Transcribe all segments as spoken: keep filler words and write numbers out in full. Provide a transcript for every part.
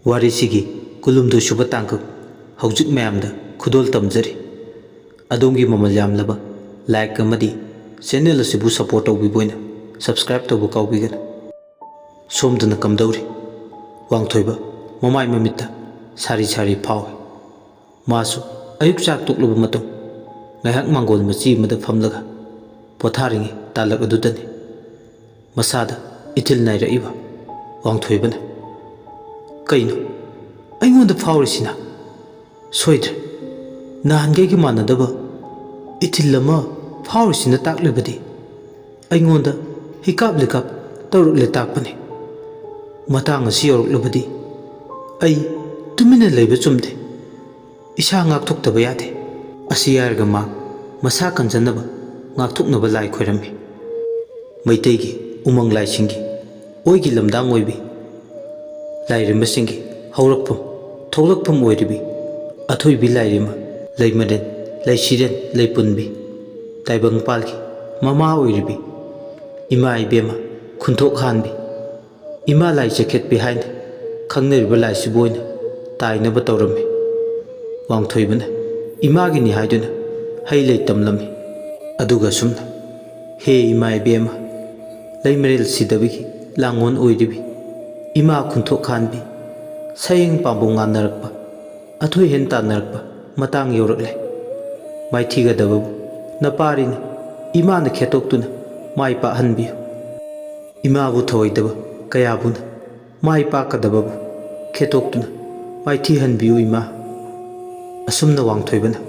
ꯋꯥꯔꯤꯁꯤꯒꯤ ꯀꯨꯟꯍꯨꯝꯗꯣꯏ ꯁꯨꯕ ꯇꯥꯡꯀꯛ ꯍꯧꯖꯤꯛ ꯃꯌꯥꯝꯗ ꯈꯨꯗꯣꯜ ꯇꯝꯖꯔꯤ꯫ ꯑꯗꯣꯝꯒꯤ ꯃꯃꯜ ꯌꯥꯝꯂꯕ like ꯑꯃꯗꯤ channel ꯑꯁꯤꯕꯨ support ꯇꯧꯕꯤꯕ ꯑꯣꯏꯅ subscribe ꯇꯧꯕ ꯀꯥꯎꯕꯤꯒꯅꯨ꯫ ꯁꯣꯝꯗꯅ ꯀꯝꯗꯧꯔꯤ? ꯋꯥꯡꯊꯣꯏꯕ ꯃꯃꯥꯏ ꯃꯃꯤꯠꯇ ꯁꯥꯔꯤ ꯁꯥꯔꯤ ꯐꯥꯎꯏ꯫ ꯃꯥꯁꯨ ꯑꯌꯨꯛ ꯆꯥꯛ ꯇꯣꯛꯂꯕ ꯃꯇꯨꯡ ꯉꯥꯏꯍꯥꯛ ꯃꯥꯡꯒꯣꯜ ꯃꯆꯤ ꯑꯃꯗ ꯐꯝꯂꯒ ꯄꯣꯊꯥꯔꯤꯉꯩ ꯇꯥꯂꯛ ꯑꯗꯨꯗꯅꯤ ꯃꯁꯥꯗ ꯏꯊꯤꯜ ꯅꯥꯏꯔꯛꯏꯕ ꯋꯥꯡꯊꯣꯏꯕꯅ꯫ "ꯀꯩꯅꯣ ꯑꯩꯉꯣꯟꯗ ꯐꯥꯎꯔꯤꯁꯤꯅ? ꯁꯣꯏꯗ꯭ꯔꯦ, ꯅꯍꯥꯟꯈꯩꯒ ꯃꯥꯟꯅꯗꯕ ꯏꯊꯤꯜ ꯑꯃ ꯐꯥꯎꯔꯤꯁꯤꯅ ꯇꯥꯛꯂꯤꯕꯗꯤ ꯑꯩꯉꯣꯟꯗ ꯍꯤꯀꯥꯞ ꯂꯤꯀꯥꯞ ꯇꯧꯔꯛꯂꯦ ꯇꯥꯛꯄꯅꯤ꯫ ꯃꯇꯥꯡ ꯑꯁꯤ ꯌꯧꯔꯛꯂꯕꯗꯤ ꯑꯩ ꯇꯨꯃꯤꯟꯅ ꯂꯩꯕ ꯆꯨꯝꯗꯦ꯫ ꯏꯁꯥ ꯉꯥꯛꯊꯣꯛꯇꯕ ꯌꯥꯗꯦ꯫" ꯑꯁꯤ ꯍꯥꯏꯔꯒ ꯃꯥ ꯃꯁꯥ ꯀꯟꯖꯅꯕ ꯉꯥꯛꯊꯣꯛꯅꯕ ꯂꯥꯏ ꯈꯣꯏꯔꯝꯃꯤ꯫ ꯃꯩꯇꯩꯒꯤ ꯎꯃꯪ ꯂꯥꯏꯁꯤꯡꯒꯤ ꯑꯣꯏꯒꯤ ꯂꯝꯗꯥꯡ ꯑꯣꯏꯕꯤ, ꯂꯥꯏꯔꯦꯝꯕꯁꯤꯡꯒꯤ ꯍꯧꯔꯛꯐꯝ ꯊꯣꯛꯂꯛꯐꯝ ꯑꯣꯏꯔꯤꯕꯤ ꯑꯊꯣꯏꯕꯤ ꯂꯥꯏꯔꯦꯝꯕ, ꯂꯩꯃꯔꯦꯟ, ꯂꯩꯁꯤꯔꯦꯟ, ꯂꯩꯄꯨꯟꯕꯤ, ꯇꯥꯏꯕꯪꯄꯥꯜꯒꯤ ꯃꯃꯥ ꯑꯣꯏꯔꯤꯕꯤ ꯏꯃꯥ ꯏꯕꯦꯝꯃ ꯈꯨꯟꯊꯣꯛ ꯍꯥꯟꯕꯤ, ꯏꯃꯥ ꯂꯥꯏ ꯆꯩꯈꯦꯠꯄꯤ ꯍꯥꯏꯅ ꯈꯪꯅꯔꯤꯕ ꯂꯥꯏꯁꯤꯕꯨ ꯑꯣꯏꯅ ꯇꯥꯏꯅꯕ ꯇꯧꯔꯝꯃꯤ꯫ ꯋꯥꯡꯊꯣꯏꯕꯅ ꯏꯃꯥꯒꯤꯅꯤ ꯍꯥꯏꯗꯨꯅ ꯍꯩ ꯂꯩ ꯇꯝꯂꯝꯃꯤ꯫ ꯑꯗꯨꯒ ꯑꯁꯨꯝꯅ "ꯍꯦ ꯏꯃꯥ ꯏꯕꯦꯝꯃ, ꯂꯩꯃꯔꯦꯜ ꯁꯤꯗꯕꯒꯤ ꯂꯥꯡꯑꯣꯟ ꯑꯣꯏꯔꯤꯕꯤ ꯏꯃꯥ ꯈꯨꯟꯊꯣꯛ ꯍꯥꯟꯕꯤ, ꯁꯌꯦꯡ ꯄꯥꯝꯕꯣꯝ ꯉꯥꯟꯅꯔꯛꯄ, ꯑꯊꯣꯏ ꯍꯦꯟ ꯇꯥꯟꯅꯔꯛꯄ ꯃꯇꯥꯡ ꯌꯧꯔꯛꯂꯦ꯫ ꯃꯥꯏꯊꯤꯒꯗꯕꯕꯨ ꯅꯄꯥꯔꯤꯅ ꯏꯃꯥꯅ ꯈꯦꯠꯇꯣꯛꯇꯨꯅ ꯃꯥꯏ ꯄꯥꯛꯍꯟꯕꯤꯌꯨ꯫ ꯏꯃꯥꯕꯨ ꯊꯧꯑꯣꯏꯗꯕ ꯀꯌꯥꯕꯨꯅ ꯃꯥꯏ ꯄꯥꯛꯀꯗꯕꯕꯨ ꯈꯦꯠꯇꯣꯛꯇꯨꯅ ꯃꯥꯏꯊꯤꯍꯟꯕꯤꯌꯨ ꯏꯃꯥ꯫" ꯑꯁꯨꯝꯅ ꯋꯥꯡꯊꯣꯏꯕꯅ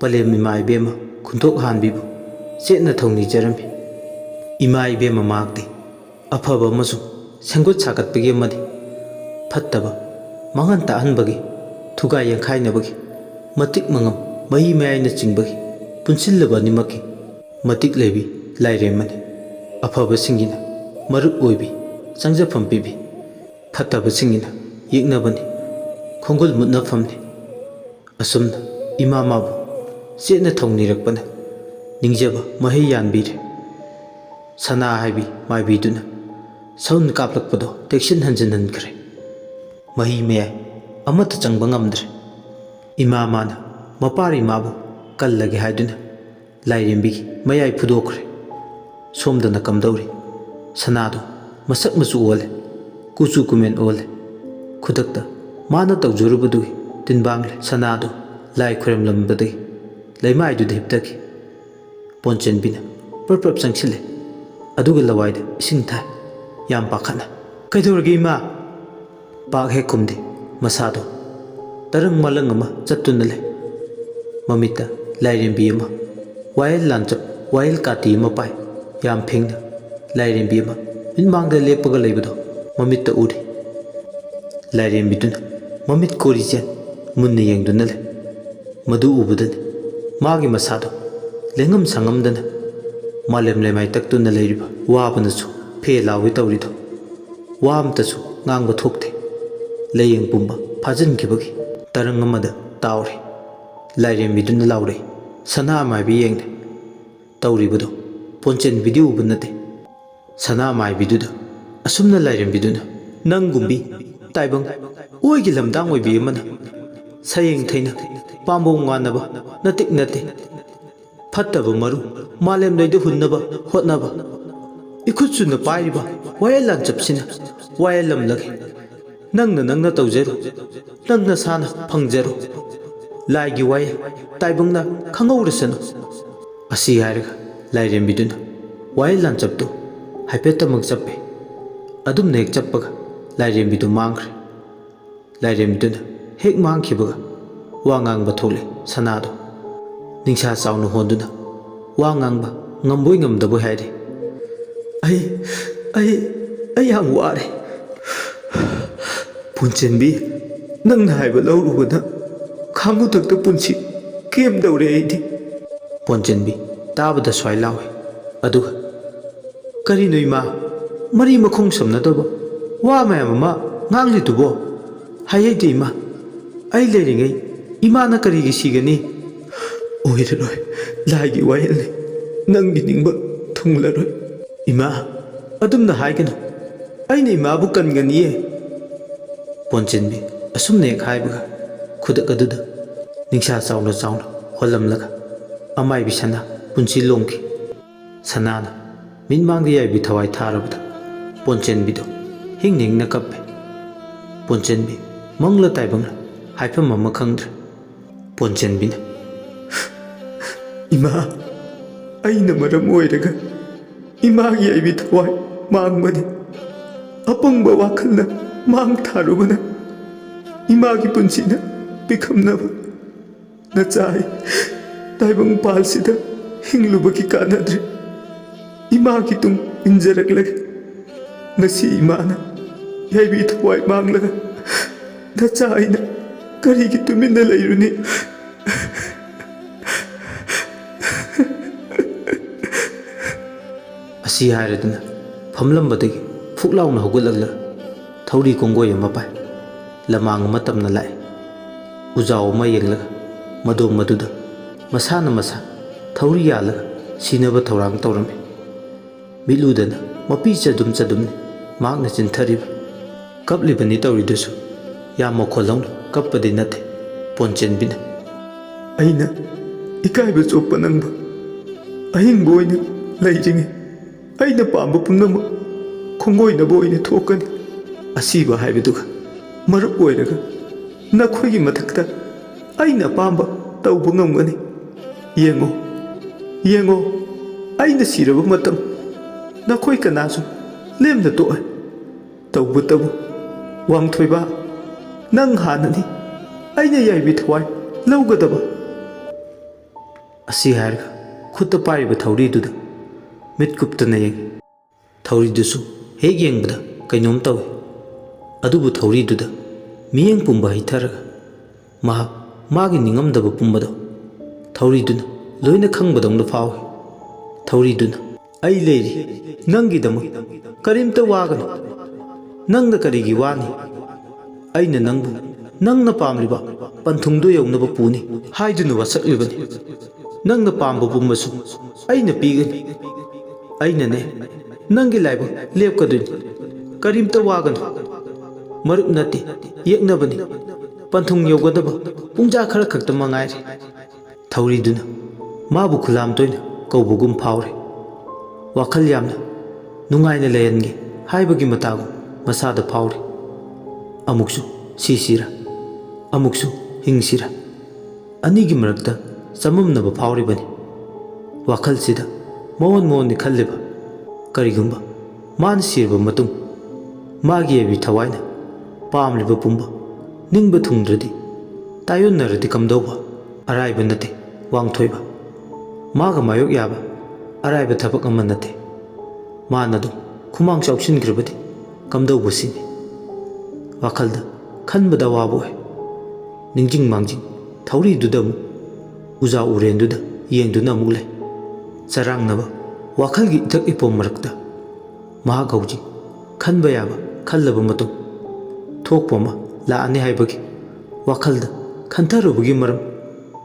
ꯄꯂꯦꯝ ꯏꯃꯥ ꯏꯕꯦꯝꯃ ꯈꯨꯟꯊꯣꯛ ꯍꯥꯟꯕꯤꯕꯨ ꯆꯦꯠꯅ ꯊꯧꯅꯤꯖꯔꯝꯃꯤ꯫ ꯏꯃꯥ ꯏꯕꯦꯝꯃ ꯃꯍꯥꯛꯇꯤ ꯑꯐꯕ ꯑꯃꯁꯨꯡ ꯁꯦꯝꯒꯠ ꯁꯥꯒꯠꯄꯒꯤ ꯑꯃꯗꯤ ꯐꯠꯇꯕ ꯃꯥꯡꯍꯟ ꯇꯥꯛꯍꯟꯕꯒꯤ, ꯊꯨꯒꯥꯏ ꯌꯥꯡꯈꯥꯏꯅꯕꯒꯤ, ꯃꯇꯤꯛ ꯃꯉꯝ, ꯃꯍꯤ ꯃꯌꯥꯏꯅꯆꯤꯡꯕꯒꯤ ꯄꯨꯟꯁꯤꯜꯂꯕ ꯑꯅꯤꯃꯛꯀꯤ ꯃꯇꯤꯛ ꯂꯩꯕꯤ ꯂꯥꯏꯔꯦꯝꯃꯅꯤ꯫ ꯑꯐꯕꯁꯤꯡꯒꯤꯅ ꯃꯔꯨꯞ ꯑꯣꯏꯕꯤ, ꯆꯪꯖꯐꯝ ꯄꯤꯕꯤ, ꯐꯠꯇꯕꯁꯤꯡꯒꯤꯅ ꯌꯦꯛꯅꯕꯅꯤ, ꯈꯣꯡꯒꯨꯜ ꯃꯨꯠꯅꯐꯝꯅꯤ꯫ ꯑꯁꯨꯝꯅ ꯏꯃꯥ ꯃꯥꯕꯨ ꯆꯦꯠꯅ ꯊꯧꯅꯤꯔꯛꯄꯅ ꯅꯤꯡꯖꯕ ꯃꯍꯩ ꯌꯥꯟꯕꯤꯔꯦ꯫ ꯁꯅꯥ ꯍꯥꯏꯕꯤ ꯃꯥꯏꯕꯤꯗꯨꯅ ꯁꯎꯟ ꯀꯥꯞꯂꯛꯄꯗꯣ ꯇꯦꯛꯁꯤꯟ ꯍꯟꯖꯤꯟꯍꯟꯈ꯭ꯔꯦ꯫ ꯃꯍꯤ ꯃꯌꯥꯏ ꯑꯃꯠꯇ ꯆꯪꯕ ꯉꯝꯗ꯭ꯔꯦ꯫ ꯏꯃꯥ ꯃꯥꯅ ꯃꯄꯥꯔꯤ ꯃꯥꯕꯨ ꯀꯜꯂꯒꯦ ꯍꯥꯏꯗꯨꯅ ꯂꯥꯏꯔꯦꯝꯕꯤꯒꯤ ꯃꯌꯥꯏ ꯐꯨꯗꯣꯛꯈ꯭ꯔꯦ꯫ ꯁꯣꯝꯗꯅ ꯀꯝꯗꯧꯔꯤ? ꯁꯅꯥꯗꯣ ꯃꯁꯛ ꯃꯆꯨ ꯑꯣꯜꯂꯦ, ꯀꯨꯆꯨ ꯀꯨꯃꯦꯟ ꯑꯣꯜꯂꯦ꯫ ꯈꯨꯗꯛꯇ ꯃꯥꯅ ꯇꯧꯖꯔꯨꯕꯗꯨꯒꯤ ꯇꯤꯟꯕꯥꯡꯂꯦ꯫ ꯁꯅꯥꯗꯣ ꯂꯥꯏ ꯈꯣꯏꯔꯝꯂꯝꯕꯗꯒꯤ ꯂꯩꯃꯥꯏꯗꯨꯗ ꯍꯤꯞꯇꯈꯤ꯫ ꯄꯣꯟꯆꯦꯟꯕꯤꯅ ꯄ꯭ꯔꯞ ꯄ꯭ꯔꯞ ꯆꯪꯁꯤꯜꯂꯦ, ꯑꯗꯨꯒ ꯂꯋꯥꯏꯗ ꯏꯁꯤꯡ ꯊꯥꯏ꯫ ꯌꯥꯝ ꯄꯥꯈꯠꯅ, "ꯀꯩꯗꯧꯔꯒꯦ ꯏꯃꯥ?" ꯄꯥꯛ ꯍꯦꯛ ꯈꯨꯝꯗꯦ꯫ ꯃꯁꯥꯗꯣ ꯇꯔꯪ ꯃꯂꯪ ꯑꯃ ꯆꯠꯇꯨꯅ ꯂꯩ꯫ ꯃꯃꯤꯠꯇ ꯂꯥꯏꯔꯦꯝꯕꯤ ꯑꯃ ꯋꯥꯌꯦꯜ ꯂꯥꯟꯆꯞ, ꯋꯥꯌꯦꯜ ꯀꯥꯇꯤ ꯑꯃ ꯄꯥꯏ꯫ ꯌꯥꯝ ꯐꯤꯡꯅ ꯂꯥꯏꯔꯦꯝꯕꯤ ꯑꯃ ꯃꯤꯠꯃꯥꯡꯗ ꯂꯦꯞꯄꯒ ꯂꯩꯕꯗꯣ ꯃꯃꯤꯠꯇ ꯎꯔꯤ꯫ ꯂꯥꯏꯔꯦꯝꯕꯤꯗꯨꯅ ꯃꯃꯤꯠ ꯀꯣꯔꯤꯆꯦꯟ ꯃꯨꯟꯅ ꯌꯦꯡꯗꯨꯅ ꯂꯩ꯫ ꯃꯗꯨ ꯎꯕꯗꯅꯤ ꯃꯥꯒꯤ ꯃꯁꯥꯗꯣ ꯂꯦꯡꯉꯝ ꯁꯥꯉꯝꯗꯅ ꯃꯥꯂꯦꯝ ꯂꯩꯃꯥꯏ ꯇꯛꯇꯨꯅ ꯂꯩꯔꯤꯕ ꯋꯥꯕꯅꯁꯨ ꯐꯦ ꯂꯥꯎꯒꯦ ꯇꯧꯔꯤꯗꯣ꯫ ꯋꯥ ꯑꯝꯇꯁꯨ ꯉꯥꯡꯕ ꯊꯣꯛꯇꯦ꯫ ꯂꯥꯏꯌꯦꯡ ꯄꯨꯝꯕ ꯐꯥꯖꯤꯟꯈꯤꯕꯒꯤ ꯇꯔꯪ ꯑꯃꯗ ꯇꯥꯎꯔꯦ꯫ ꯂꯥꯏꯔꯦꯝꯕꯤꯗꯨꯅ ꯂꯥꯎꯔꯛꯏ, "ꯁꯅꯥ ꯃꯥꯏꯕꯤ ꯌꯦꯡꯅꯦ ꯇꯧꯔꯤꯕꯗꯣ ꯄꯣꯟꯆꯦꯟꯕꯤꯗꯤ ꯎꯕ ꯅꯠꯇꯦ?" ꯁꯅꯥ ꯃꯥꯏꯕꯤꯗꯨꯗ ꯑꯁꯨꯝꯅ ꯂꯥꯏꯔꯦꯝꯕꯤꯗꯨꯅ, "ꯅꯪꯒꯨꯝꯕꯤ ꯇꯥꯏꯕꯪ ꯑꯣꯏꯒꯤ ꯂꯝꯗꯥꯡ ꯑꯣꯏꯕꯤ ꯑꯃꯅ ꯁꯌꯦꯡ ꯊꯩꯅ ꯄꯥꯝꯕꯣꯝ ꯉꯥꯟꯅꯕ ꯅꯇꯤꯛ ꯅꯠꯇꯦ꯫ ꯐꯠꯇꯕ ꯃꯔꯨ ꯃꯥꯂꯦꯝ ꯂꯩꯗ ꯍꯨꯟꯅꯕ ꯍꯣꯠꯅꯕ ꯏꯈꯨꯠ ꯆꯨꯟꯅ ꯄꯥꯏꯔꯤꯕ ꯋꯥꯌꯦꯜ ꯂꯥꯟꯆꯞꯁꯤꯅ ꯋꯥꯌꯦꯜꯂꯝꯂꯒꯦ꯫ ꯅꯪꯅ ꯅꯪꯅ ꯇꯧꯖꯔꯣ, ꯅꯪ ꯅꯁꯥꯅ ꯐꯪꯖꯔꯣ꯫ ꯂꯥꯏꯒꯤ ꯋꯥꯌꯦꯜ ꯇꯥꯏꯕꯪꯅ ꯈꯪꯍꯧꯔꯁꯅꯨ꯫" ꯑꯁꯤ ꯍꯥꯏꯔꯒ ꯂꯥꯏꯔꯦꯝꯕꯤꯗꯨꯅ ꯋꯥꯌꯦꯜ ꯂꯥꯟꯆꯞꯇꯨ ꯍꯥꯏꯐꯦꯠꯇꯃꯛ ꯆꯞꯄꯦ꯫ ꯑꯗꯨꯝꯅ ꯍꯦꯛ ꯆꯞꯄꯒ ꯂꯥꯏꯔꯦꯝꯕꯤꯗꯨ ꯃꯥꯡꯈ꯭ꯔꯦ꯫ ꯂꯥꯏꯔꯦꯝꯕꯤꯗꯨꯅ ꯍꯦꯛ ꯃꯥꯡꯈꯤꯕꯒ ꯋꯥ ꯉꯥꯡꯕ ꯊꯣꯛꯂꯦ ꯁꯅꯥꯗꯣ꯫ ꯅꯤꯡꯁꯥ ꯆꯥꯎꯅ ꯍꯣꯟꯗꯨꯅ ꯋꯥ ꯉꯥꯡꯕ ꯉꯝꯕꯣꯏ ꯉꯝꯗꯕꯣꯏ ꯍꯥꯏꯔꯦ, "ꯑꯩ, ꯑꯩ, ꯑꯩ ꯌꯥꯝ ꯋꯥꯔꯦ꯫ ꯄꯨꯟꯁꯤꯟꯕꯤ, ꯅꯪꯅ ꯍꯥꯏꯕ ꯂꯧꯔꯨꯕꯅ ꯈꯥꯡꯉꯨꯊꯛꯇ ꯄꯨꯟꯁꯤ ꯀꯦꯝꯗꯧꯔꯦ ꯑꯩꯗꯤ꯫" ꯄꯣꯟꯆꯦꯟꯕꯤ ꯇꯥꯕꯗ ꯁ꯭ꯋꯥꯏ ꯂꯥꯎꯏ꯫ ꯑꯗꯨꯒ, "ꯀꯔꯤꯅꯣ ꯏꯃꯥ, ꯃꯔꯤ ꯃꯈꯣꯡ ꯁꯝꯅꯗꯕ ꯋꯥ ꯃꯌꯥꯝ ꯑꯃ ꯉꯥꯡꯂꯤꯗꯨꯕꯣ? ꯍꯥꯏꯍꯩꯗꯦ ꯏꯃꯥ, ꯑꯩ ꯂꯩꯔꯤꯉꯩ ꯏꯃꯥꯅ ꯀꯔꯤꯒꯤ ꯁꯤꯒꯅꯤ?" "ꯑꯣꯏꯔꯔꯣꯏ, ꯂꯥꯏꯒꯤ ꯋꯥꯌꯦꯜꯅꯤ, ꯅꯪꯒꯤ ꯅꯤꯡꯕ ꯊꯨꯡꯂꯔꯣꯏ꯫" "ꯏꯃꯥ, ꯑꯗꯨꯝꯅ ꯍꯥꯏꯒꯅꯨ, ꯑꯩꯅ ꯏꯃꯥꯕꯨ ꯀꯟꯒꯅꯤꯌꯦ꯫ ꯄꯣꯟꯆꯦꯟꯕꯤ ꯑꯁꯨꯝꯅ ꯍꯦꯛ ꯍꯥꯏꯕꯒ, ꯈꯨꯗꯛ ꯑꯗꯨꯗ ꯅꯤꯡꯁꯥ ꯆꯥꯎꯅ ꯆꯥꯎꯅ ꯍꯣꯜꯂꯝꯂꯒ ꯑꯃꯥꯏꯕꯤ ꯁꯅꯥ ꯄꯨꯟꯁꯤ ꯂꯣꯡꯈꯤ꯫ ꯁꯅꯥꯅ ꯃꯤꯠꯃꯥꯡꯗ ꯌꯥꯏꯕꯤ ꯊꯋꯥꯏ ꯊꯥꯔꯕꯗ ꯄꯣꯟꯆꯦꯟꯕꯤꯗꯣ ꯍꯤꯡꯅ ꯍꯤꯡꯅ ꯀꯞꯄꯦ꯫ ꯄꯣꯟꯆꯦꯟꯕꯤ ꯃꯪꯂ ꯇꯥꯏꯕꯪꯂ ꯍꯥꯏꯐꯝ ꯑꯃ ꯈꯪꯗ꯭ꯔꯦ꯫ ꯄꯣꯟꯆꯦꯟꯕꯤꯅ, "ꯏꯃꯥ, ꯑꯩꯅ ꯃꯔꯝ ꯑꯣꯏꯔꯒ ꯏꯃꯥꯒꯤ ꯌꯥꯏꯕꯤ ꯊꯋꯥꯏ ꯃꯥꯡꯕꯅꯤ꯫ ꯑꯄꯪꯕ ꯋꯥꯈꯜꯅ ꯃꯥꯡ ꯊꯥꯔꯨꯕꯅ ꯏꯃꯥꯒꯤ ꯄꯨꯟꯁꯤꯅ ꯄꯤꯈꯝꯅꯕ ꯅꯆꯥ ꯑꯩ ꯇꯥꯏꯕꯪ ꯄꯥꯜꯁꯤꯗ ꯍꯤꯡꯂꯨꯕꯒꯤ ꯀꯥꯟꯅꯗ꯭ꯔꯦ꯫ ꯏꯃꯥꯒꯤ ꯇꯨꯡ ꯏꯟꯖꯔꯛꯂꯒꯦ꯫ ꯉꯁꯤ ꯏꯃꯥꯅ ꯌꯥꯏꯕꯤ ꯊꯋꯥꯏ ꯃꯥꯡꯂꯒ ꯅꯆꯥ ꯑꯩꯅ ꯀꯔꯤꯒꯤ ꯇꯨꯃꯤꯟꯅ ꯂꯩꯔꯨꯅꯤ?" ꯑꯁꯤ ꯍꯥꯏꯔꯗꯨꯅ ꯐꯝꯂꯝꯕꯗꯒꯤ ꯐꯨꯛ ꯂꯥꯎꯅ ꯍꯧꯒꯠꯂꯛꯂꯒ ꯊꯧꯔꯤ ꯀꯣꯡꯒꯣꯏ ꯑꯃ ꯄꯥꯏ꯫ ꯂꯃꯥꯡ ꯑꯃ ꯇꯝꯅ ꯂꯥꯛꯏ꯫ ꯎꯖꯥꯎ ꯑꯃ ꯌꯦꯡꯂꯒ ꯃꯗꯣꯡ ꯃꯗꯨꯗ ꯃꯁꯥꯅ ꯃꯁꯥ ꯊꯧꯔꯤ ꯌꯥꯜꯂꯒ ꯁꯤꯅꯕ ꯊꯧꯔꯥꯡ ꯇꯧꯔꯝꯃꯤ꯫ ꯃꯤꯠꯂꯨꯗꯅ ꯃꯄꯤ ꯆꯗꯨꯝ ꯆꯗꯨꯝꯅꯤ ꯃꯍꯥꯛꯅ ꯆꯤꯟꯊꯔꯤꯕ꯫ ꯀꯞꯂꯤꯕꯅꯤ ꯇꯧꯔꯤꯗꯨꯁꯨ꯫ ꯌꯥꯝ ꯃꯈꯣꯜ ꯍꯧꯅ ꯀꯞꯄꯗꯤ ꯅꯠꯇꯦ꯫ ꯄꯣꯟꯆꯦꯟꯕꯤꯅ, "ꯑꯩꯅ ꯏꯀꯥꯏꯕ ꯆꯣꯞꯄ ꯅꯪꯕ ꯑꯍꯤꯡꯕ ꯑꯣꯏꯅ ꯂꯩꯔꯤꯉꯩ ꯑꯩꯅ ꯄꯥꯝꯕ ꯄꯨꯝꯅꯃꯛ ꯈꯣꯡꯒꯣꯏꯅꯕ ꯑꯣꯏꯅ ꯊꯣꯛꯀꯅꯤ꯫ ꯑꯁꯤꯕ ꯍꯥꯏꯕꯗꯨꯒ ꯃꯔꯨꯞ ꯑꯣꯏꯔꯒ ꯅꯈꯣꯏꯒꯤ ꯃꯊꯛꯇ ꯑꯩꯅ ꯑꯄꯥꯝꯕ ꯇꯧꯕ ꯉꯝꯒꯅꯤ꯫ ꯌꯦꯡꯉꯣ, ꯌꯦꯡꯉꯣ, ꯑꯩꯅ ꯁꯤꯔꯕ ꯃꯇꯝ ꯅꯈꯣꯏ ꯀꯅꯥꯁꯨ ꯂꯦꯝꯅ ꯇꯣꯛꯑꯣꯏ꯫ ꯇꯧꯕꯇꯕꯨ, ꯋꯥꯡꯊꯣꯏꯕ, ꯅꯪ ꯍꯥꯟꯅꯅꯤ ꯑꯩꯅ ꯌꯥꯏꯕꯤ ꯊꯋꯥꯏ ꯂꯧꯒꯗꯕ꯫" ꯑꯁꯤ ꯍꯥꯏꯔꯒ ꯈꯨꯠꯇ ꯄꯥꯏꯔꯤꯕ ꯊꯧꯔꯤꯗꯨꯗ ꯃꯤꯠ ꯀꯨꯞꯇꯅ ꯌꯦꯡꯏ꯫ ꯊꯧꯔꯤꯗꯨꯁꯨ ꯍꯦꯛ ꯌꯦꯡꯕꯗ ꯀꯩꯅꯣꯝ ꯇꯧꯏ꯫ ꯑꯗꯨꯕꯨ ꯊꯧꯔꯤꯗꯨꯗ ꯃꯤꯠꯌꯦꯡ ꯄꯨꯝꯕ ꯍꯩꯊꯔꯒ ꯃꯍꯥꯛ ꯃꯥꯒꯤ ꯅꯤꯡꯉꯝꯗꯕ ꯄꯨꯝꯕꯗꯣ ꯊꯧꯔꯤꯗꯨꯅ ꯂꯣꯏꯅ ꯈꯪꯕꯗꯧꯅ ꯐꯥꯎꯏ꯫ ꯊꯧꯔꯤꯗꯨꯅ, "ꯑꯩ ꯂꯩꯔꯤ, ꯅꯪꯒꯤꯗꯃꯛ ꯀꯔꯤꯝꯇ ꯋꯥꯒꯅꯨ꯫ ꯅꯪꯅ ꯀꯔꯤꯒꯤ ꯋꯥꯅꯤ? ꯑꯩꯅ ꯅꯪꯕꯨ ꯅꯪꯅ ꯄꯥꯝꯂꯤꯕ ꯄꯟꯊꯨꯡꯗꯨ ꯌꯧꯅꯕ ꯄꯨꯅꯤ" ꯍꯥꯏꯗꯨꯅ ꯋꯥꯁꯛꯂꯤꯕꯅꯤ꯫ "ꯅꯪꯅ ꯄꯥꯝꯕ ꯄꯨꯝꯕꯁꯨ ꯑꯩꯅ ꯄꯤꯒꯅꯤ꯫ ꯑꯩꯅꯅꯦ ꯅꯪꯒꯤ ꯂꯥꯏꯕꯛ ꯂꯦꯞꯀꯗꯣꯏꯅꯤ꯫ ꯀꯔꯤꯝꯇ ꯋꯥꯒꯅꯨ꯫" ꯃꯔꯨꯞ ꯅꯠꯇꯦ, ꯌꯦꯛꯅꯕꯅꯤ꯫ ꯄꯟꯊꯨꯡ ꯌꯧꯒꯗꯕ ꯄꯨꯡꯖꯥ ꯈꯔ ꯈꯛꯇ ꯃꯉꯥꯏꯔꯦ꯫ ꯊꯧꯔꯤꯗꯨꯅ ꯃꯥꯕꯨ ꯈꯨꯂꯥꯝ ꯇꯣꯏꯅ ꯀꯧꯕꯒꯨꯝ ꯐꯥꯎꯔꯦ꯫ ꯋꯥꯈꯜ ꯌꯥꯝꯅ ꯅꯨꯡꯉꯥꯏꯅ ꯂꯩꯍꯟꯒꯦ ꯍꯥꯏꯕꯒꯤ ꯃꯇꯥꯒꯨꯝ ꯃꯁꯥꯗ ꯐꯥꯎꯔꯤ꯫ ꯑꯃꯨꯛꯁꯨ ꯁꯤꯁꯤꯔꯥ, ꯑꯃꯨꯛꯁꯨ ꯍꯤꯡꯁꯤꯔꯥ, ꯑꯅꯤꯒꯤ ꯃꯔꯛꯇ ꯆꯃꯝꯅꯕ ꯐꯥꯎꯔꯤꯕꯅꯤ꯫ ꯋꯥꯈꯜꯁꯤꯗ ꯃꯑꯣꯟ ꯃꯑꯣꯟꯅꯤ ꯈꯜꯂꯤꯕ꯫ ꯀꯔꯤꯒꯨꯝꯕ ꯃꯥꯅ ꯁꯤꯔꯕ ꯃꯇꯨꯡ ꯃꯥꯒꯤ ꯌꯥꯏꯕꯤ ꯊꯋꯥꯏꯅ ꯄꯥꯝꯂꯤꯕ ꯄꯨꯝꯕ ꯅꯤꯡꯕ ꯊꯨꯡꯗ꯭ꯔꯗꯤ, ꯇꯥꯏꯌꯣꯟꯅꯔꯗꯤ ꯀꯝꯗꯧꯕ? ꯑꯔꯥꯏꯕ ꯅꯠꯇꯦ ꯋꯥꯡꯊꯣꯏꯕ꯫ ꯃꯥꯒ ꯃꯥꯌꯣꯛ ꯌꯥꯕ ꯑꯔꯥꯏꯕ ꯊꯕꯛ ꯑꯃ ꯅꯠꯇꯦ꯫ ꯃꯥꯅ ꯑꯗꯨꯝ ꯈꯨꯃꯥꯡ ꯆꯥꯎꯁꯤꯟꯈ꯭ꯔꯕꯗꯤ ꯀꯝꯗꯧꯕ ꯁꯤꯅꯤ? ꯋꯥꯈꯜꯗ ꯈꯟꯕꯗ ꯑꯋꯥꯕ ꯑꯣꯏ꯫ ꯅꯤꯡꯖꯤꯡ ꯃꯥꯡꯖꯤꯡ ꯊꯧꯔꯤꯗꯨꯗ ꯑꯃꯨꯛ, ꯎꯖꯥ ꯎꯔꯦꯟꯗꯨꯗ ꯌꯦꯡꯗꯨꯅ ꯑꯃꯨꯛ ꯂꯩ꯫ ꯆꯔꯥꯡꯅꯕ ꯋꯥꯈꯜꯒꯤ ꯏꯊꯛ ꯏꯄꯣꯝ ꯃꯔꯛꯇ ꯃꯍꯥꯛ ꯍꯧꯖꯤꯛ ꯈꯟꯕ ꯌꯥꯕ ꯈꯜꯂꯕ ꯃꯇꯨꯡ, ꯊꯣꯛꯄ ꯑꯃ ꯂꯥꯛꯑꯅꯤ ꯍꯥꯏꯕꯒꯤ ꯋꯥꯈꯜꯗ ꯈꯟꯊꯔꯨꯕꯒꯤ ꯃꯔꯝ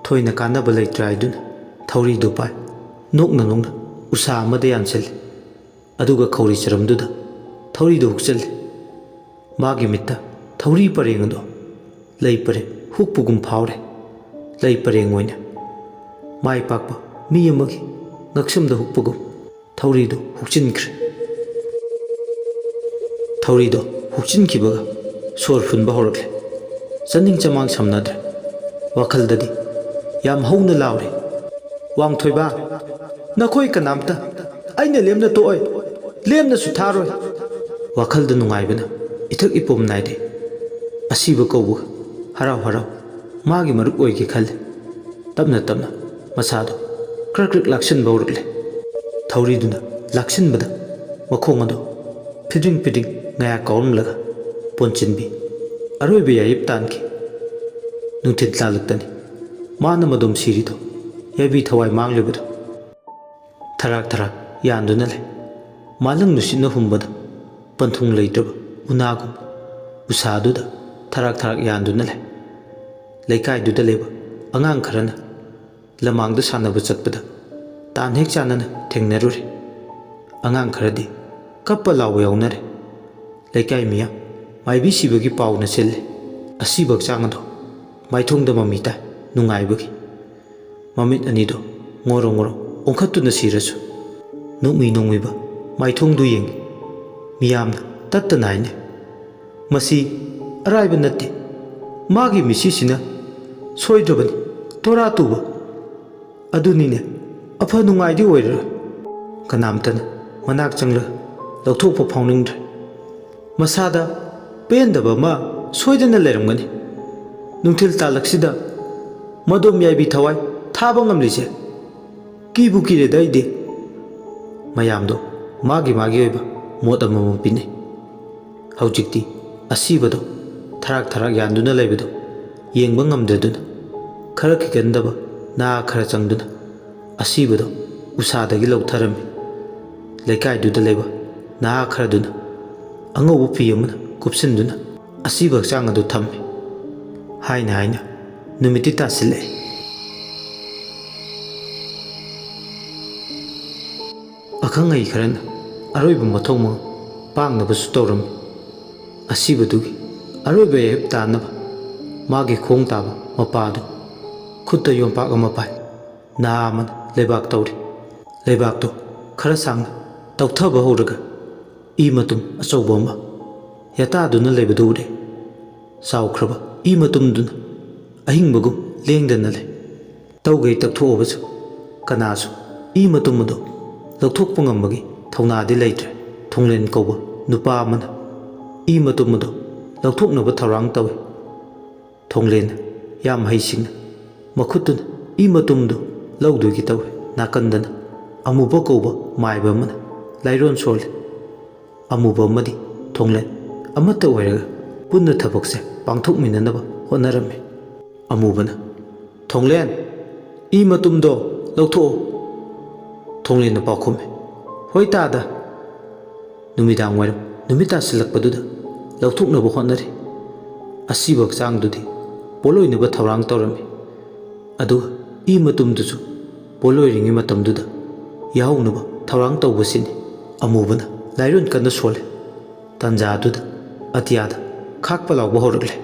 ꯊꯣꯏꯅ ꯀꯥꯟꯅꯕ ꯂꯩꯇ꯭ꯔꯦ ꯍꯥꯏꯗꯨꯅ ꯊꯧꯔꯤꯗꯨ ꯄꯥꯏ꯫ ꯅꯣꯛꯅ ꯅꯣꯛꯅ ꯎꯁꯥ ꯑꯃꯗ ꯌꯥꯟꯁꯤꯜꯂꯤ꯫ ꯑꯗꯨꯒ ꯈꯧꯔꯤ ꯆꯔꯝꯗꯨꯗ ꯊꯧꯔꯤꯗꯨ ꯍꯨꯛꯆꯜꯂꯤ꯫ ꯃꯥꯒꯤ ꯃꯤꯠꯇ ꯊꯧꯔꯤ ꯄꯔꯦꯡ ꯑꯗꯨ ꯂꯩ ꯄꯔꯦꯡ ꯍꯨꯛꯄꯒꯨꯝ ꯐꯥꯎꯔꯦ꯫ ꯂꯩ ꯄꯔꯦꯡ ꯑꯣꯏꯅ ꯃꯥꯏ ꯄꯥꯛꯄ ꯃꯤ ꯑꯃꯒꯤ ꯉꯛꯁꯝꯗ ꯍꯨꯛꯄꯒꯨꯝ ꯊꯧꯔꯤꯗꯨ ꯍꯨꯛꯆꯤꯟꯈ꯭ꯔꯦ꯫ ꯊꯧꯔꯤꯗꯣ ꯍꯨꯛꯆꯤꯟꯈꯤꯕꯒ ꯁꯣꯔ ꯐꯨꯟꯕ ꯍꯧꯔꯛꯂꯦ꯫ ꯆꯥꯅꯤꯡ ꯆꯃꯥꯡ ꯁꯝꯅꯗ꯭ꯔꯦ꯫ ꯋꯥꯈꯜꯗꯗꯤ ꯌꯥꯝ ꯍꯧꯅ ꯂꯥꯎꯔꯦ, "ꯋꯥꯡꯊꯣꯏꯕ, ꯅꯈꯣꯏ ꯀꯅꯥꯝꯇ ꯑꯩꯅ ꯂꯦꯝꯅ ꯇꯣꯛꯑꯣꯏ, ꯂꯦꯝꯅꯁꯨ ꯊꯥꯔꯣꯏ꯫" ꯋꯥꯈꯜꯗ ꯅꯨꯡꯉꯥꯏꯕꯅ ꯏꯊꯛ ꯏꯄꯣꯝ ꯅꯥꯏꯗꯦ꯫ ꯑꯁꯤꯕ ꯀꯧꯕꯒ ꯍꯔꯥꯎ ꯍꯔꯥꯎ ꯃꯥꯒꯤ ꯃꯔꯨꯞ ꯑꯣꯏꯒꯦ ꯈꯜꯂꯦ꯫ ꯇꯞꯅ ꯇꯞꯅ ꯃꯁꯥꯗꯣ ꯀ꯭ꯔꯛ ꯀ꯭ꯔꯛ ꯂꯥꯛꯁꯤꯟꯕ ꯍꯧꯔꯛꯂꯦ꯫ ꯊꯧꯔꯤꯗꯨꯅ ꯂꯥꯛꯁꯤꯟꯕꯗ ꯃꯈꯣꯡ ꯑꯗꯨ ꯐꯤꯗ꯭ꯔꯤꯡ ꯐꯤꯗ꯭ꯔꯤꯡ ꯉꯥꯌꯥ ꯀꯥꯎꯔꯝꯂꯒ ꯄꯣꯟꯆꯤꯟꯕꯤ ꯑꯔꯣꯏꯕ ꯌꯥꯌꯦꯞ ꯇꯥꯟꯈꯤ꯫ ꯅꯨꯡꯊꯤꯜ ꯇꯥꯜꯂꯛꯇꯅꯤ ꯃꯥꯅ ꯃꯗꯣꯝ ꯁꯤꯔꯤꯗꯣ, ꯌꯥꯏꯕꯤ ꯊꯋꯥꯏ ꯃꯥꯡꯂꯤꯕꯗꯣ꯫ ꯊꯔꯥꯛ ꯊꯔꯥꯛ ꯌꯥꯟꯗꯨꯅ ꯂꯩ꯫ ꯃꯥꯂꯪ ꯅꯨꯡꯁꯤꯠꯅ ꯍꯨꯝꯕꯗ ꯄꯟꯊꯨꯡ ꯂꯩꯇ꯭ꯔꯕ ꯎꯅꯥꯒꯨꯝ ꯎꯁꯥꯗꯨꯗ ꯊꯔꯥꯛ ꯊꯔꯥꯛ ꯌꯥꯟꯗꯨꯅ ꯂꯩ꯫ ꯂꯩꯀꯥꯏꯗꯨꯗ ꯂꯩꯕ ꯑꯉꯥꯡ ꯈꯔꯅ ꯂꯃꯥꯡꯗ ꯁꯥꯟꯅꯕ ꯆꯠꯄꯗ ꯇꯥꯟ ꯍꯦꯛ ꯆꯥꯟꯅꯅ ꯊꯦꯡꯅꯔꯨꯔꯦ꯫ ꯑꯉꯥꯡ ꯈꯔꯗꯤ ꯀꯞꯄ ꯂꯥꯎꯕ ꯌꯥꯎꯅꯔꯦ꯫ ꯂꯩꯀꯥꯏ ꯃꯤꯌꯥꯝ ꯃꯥꯏꯕꯤ ꯁꯤꯕꯒꯤ ꯄꯥꯎꯅ ꯁꯤꯜꯂꯦ꯫ ꯑꯁꯤꯕ ꯍꯛꯆꯥꯡ ꯑꯗꯣ ꯃꯥꯏꯊꯣꯡꯗ ꯃꯃꯤ ꯇꯥꯏ ꯅꯨꯡꯉꯥꯏꯕꯒꯤ꯫ ꯃꯃꯤꯠ ꯑꯅꯤꯗꯣ ꯉꯣꯔꯣ ꯉꯣꯔꯣ ꯑꯣꯟꯈꯠꯇꯨꯅ ꯁꯤꯔꯁꯨ ꯅꯣꯡꯃꯤ ꯅꯣꯡꯃꯤꯕ ꯃꯥꯏꯊꯣꯡꯗꯨ ꯌꯦꯡꯉꯤ꯫ ꯃꯤꯌꯥꯝꯅ ꯇꯠꯇꯅ ꯍꯥꯏꯅꯩ, "ꯃꯁꯤ ꯑꯔꯥꯏꯕ ꯅꯠꯇꯦ꯫ ꯃꯥꯒꯤ ꯃꯤꯠꯁꯤꯁꯤꯅ ꯁꯣꯏꯗ꯭ꯔꯕꯅꯤ ꯇꯣꯔꯥ ꯇꯨꯕ꯫ ꯑꯗꯨꯅꯤꯅꯦ, ꯑꯐ ꯅꯨꯡꯉꯥꯏꯗꯤ ꯑꯣꯏꯔꯔꯣꯏ꯫" ꯀꯅꯥꯝꯇꯅ ꯃꯅꯥꯛ ꯆꯪꯂꯒ ꯂꯧꯊꯣꯛꯄ ꯐꯥꯎꯅꯤꯡꯗ꯭ꯔꯦ꯫ ꯃꯁꯥꯗ ꯄꯦꯟꯗꯕ ꯑꯃ ꯁꯣꯏꯗꯅ ꯂꯩꯔꯝꯒꯅꯤ꯫ ꯅꯨꯡꯊꯤꯜ ꯇꯥꯜꯂꯛꯁꯤꯗ ꯃꯗꯣꯝ ꯌꯥꯏꯕꯤ ꯊꯋꯥꯏ ꯊꯥꯕ ꯉꯝꯂꯤꯁꯦ ꯀꯤꯕꯨ ꯀꯤꯔꯦꯗ ꯑꯩꯗꯤ꯫ ꯃꯌꯥꯝꯗꯣ ꯃꯥꯒꯤ ꯃꯥꯒꯤ ꯑꯣꯏꯕ ꯃꯣꯠ ꯑꯃꯃꯝ ꯄꯤꯅꯩ꯫ ꯍꯧꯖꯤꯛꯇꯤ ꯑꯁꯤꯕꯗꯣ ꯊꯔꯥꯛ ꯊꯔꯥꯛ ꯌꯥꯟꯗꯨꯅ ꯂꯩꯕꯗꯣ ꯌꯦꯡꯕ ꯉꯝꯗ꯭ꯔꯗꯨꯅ ꯈꯔ ꯈꯤꯒꯟꯗꯕ ꯅꯍꯥ ꯈꯔ ꯆꯪꯗꯨꯅ ꯑꯁꯤꯕꯗꯣ ꯎꯁꯥꯗꯒꯤ ꯂꯧꯊꯔꯝꯃꯤ꯫ ꯂꯩꯀꯥꯏꯗꯨꯗ ꯂꯩꯕ ꯅꯍꯥ ꯈꯔꯗꯨꯅ ꯑꯉꯧꯕ ꯐꯤ ꯑꯃꯅ ꯀꯨꯞꯁꯤꯟꯗꯨꯅ ꯑꯁꯤꯕ ꯍꯛꯆꯥꯡ ꯑꯗꯨ ꯊꯝꯃꯤ꯫ ꯍꯥꯏꯅ ꯍꯥꯏꯅ ꯅꯨꯃꯤꯠꯇꯤ ꯇꯥꯁꯤꯜꯂꯛꯑꯦ꯫ ꯑꯈꯪ ꯑꯍꯩ ꯈꯔꯅ ꯑꯔꯣꯏꯕ ꯃꯊꯧ ꯃꯉꯝ ꯄꯥꯡꯅꯕꯁꯨ ꯇꯧꯔꯝꯃꯤ꯫ ꯑꯁꯤꯕꯗꯨꯒꯤ ꯑꯔꯣꯏꯕ ꯌꯥꯌꯦꯞ ꯇꯥꯅꯕ ꯃꯥꯒꯤ ꯈꯣꯡ ꯇꯥꯕ ꯃꯄꯥꯗꯨ ꯈꯨꯠꯇ ꯌꯣꯝꯄꯥꯛ ꯑꯃ ꯄꯥꯏ꯫ ꯅꯍꯥ ꯑꯃꯅ ꯂꯩꯕꯥꯛ ꯇꯧꯔꯤ꯫ ꯂꯩꯕꯥꯛꯇꯨ ꯈꯔ ꯁꯥꯡꯅ ꯇꯧꯊꯕ ꯍꯧꯔꯒ ꯏ ꯃꯇꯨꯝ ꯑꯆꯧꯕ ꯑꯃ ꯌꯥꯇꯥꯗꯨꯅ ꯂꯩꯕꯗꯨ ꯎꯔꯦ꯫ ꯆꯥꯎꯈ꯭ꯔꯕ ꯏ ꯃꯇꯨꯝꯗꯨꯅ ꯑꯍꯤꯡꯕꯒꯨꯝ ꯂꯦꯡꯗꯅ ꯂꯩ꯫ ꯇꯧꯒꯩ ꯇꯛꯊꯣꯛꯑꯕꯁꯨ ꯀꯅꯥꯁꯨ ꯏ ꯃꯇꯨꯝ ꯑꯗꯨ ꯂꯧꯊꯣꯛꯄ ꯉꯝꯕꯒꯤ ꯊꯧꯅꯥꯗꯤ ꯂꯩꯇ꯭ꯔꯦ꯫ ꯊꯣꯡꯂꯦꯟ ꯀꯧꯕ ꯅꯨꯄꯥ ꯑꯃꯅ ꯏ ꯃꯇꯨꯝ ꯑꯗꯨ ꯂꯧꯊꯣꯛꯅꯕ ꯊꯧꯔꯥꯡ ꯇꯧꯏ꯫ ꯊꯣꯡꯂꯦꯟ ꯌꯥꯝ ꯍꯩꯁꯤꯡꯅ ꯃꯈꯨꯠꯇꯨꯅ ꯏ ꯃꯇꯨꯝꯗꯨ ꯂꯧꯗꯣꯏꯒꯤ ꯇꯧꯏ꯫ ꯅꯥꯀꯟꯗꯅ ꯑꯃꯨꯕ ꯀꯧꯕ ꯃꯥꯏꯕ ꯑꯃꯅ ꯂꯥꯏꯔꯣꯟ ꯁꯣꯜꯂꯤ꯫ ꯑꯃꯨꯕ ꯑꯃꯗꯤ ꯊꯣꯡꯂꯦꯟ ꯑꯃꯠꯇ ꯑꯣꯏꯔꯒ ꯄꯨꯟꯅ ꯊꯕꯛꯁꯦ ꯄꯥꯡꯊꯣꯛꯃꯤꯟꯅꯅꯕ ꯍꯣꯠꯅꯔꯝꯃꯤ꯫ ꯑꯃꯨꯕꯅ, "ꯊꯣꯡꯂꯦꯟ, ꯏ ꯃꯇꯨꯝꯗꯣ ꯂꯧꯊꯣꯛꯑꯣ꯫" ꯊꯣꯡꯂꯦꯟꯅ ꯄꯥꯎꯈꯨꯝꯃꯤ, "ꯍꯣꯏ ꯇꯥꯗ꯫" ꯅꯨꯃꯤꯗꯥꯡ ꯋꯥꯏꯔꯝ ꯅꯨꯃꯤꯠ ꯇꯥꯁꯤꯜꯂꯛꯄꯗꯨꯗ ꯂꯧꯊꯣꯛꯅꯕ ꯍꯣꯠꯅꯔꯤ꯫ ꯑꯁꯤꯕ ꯍꯛꯆꯥꯡꯗꯨꯗꯤ ꯄꯣꯠꯂꯣꯏꯅꯕ ꯊꯧꯔꯥꯡ ꯇꯧꯔꯝꯃꯤ꯫ ꯑꯗꯨꯒ ꯏ ꯃꯇꯨꯝꯗꯨꯁꯨ ꯄꯣꯠꯂꯣꯏꯔꯤꯉꯩ ꯃꯇꯝꯗꯨꯗ ꯌꯥꯍꯧꯅꯕ ꯊꯧꯔꯥꯡ ꯇꯧꯕꯁꯤꯅꯤ꯫ ꯑꯃꯨꯕꯅ ꯂꯥꯏꯔꯣꯟ ꯀꯟꯅ ꯁꯣꯜꯂꯤ꯫ ꯇꯥꯟꯖꯥꯗꯨꯗ ꯑꯇꯤꯌꯥꯗ ꯈꯥꯛꯄ ꯂꯥꯎꯕ ꯍꯧꯔꯛꯂꯦ꯫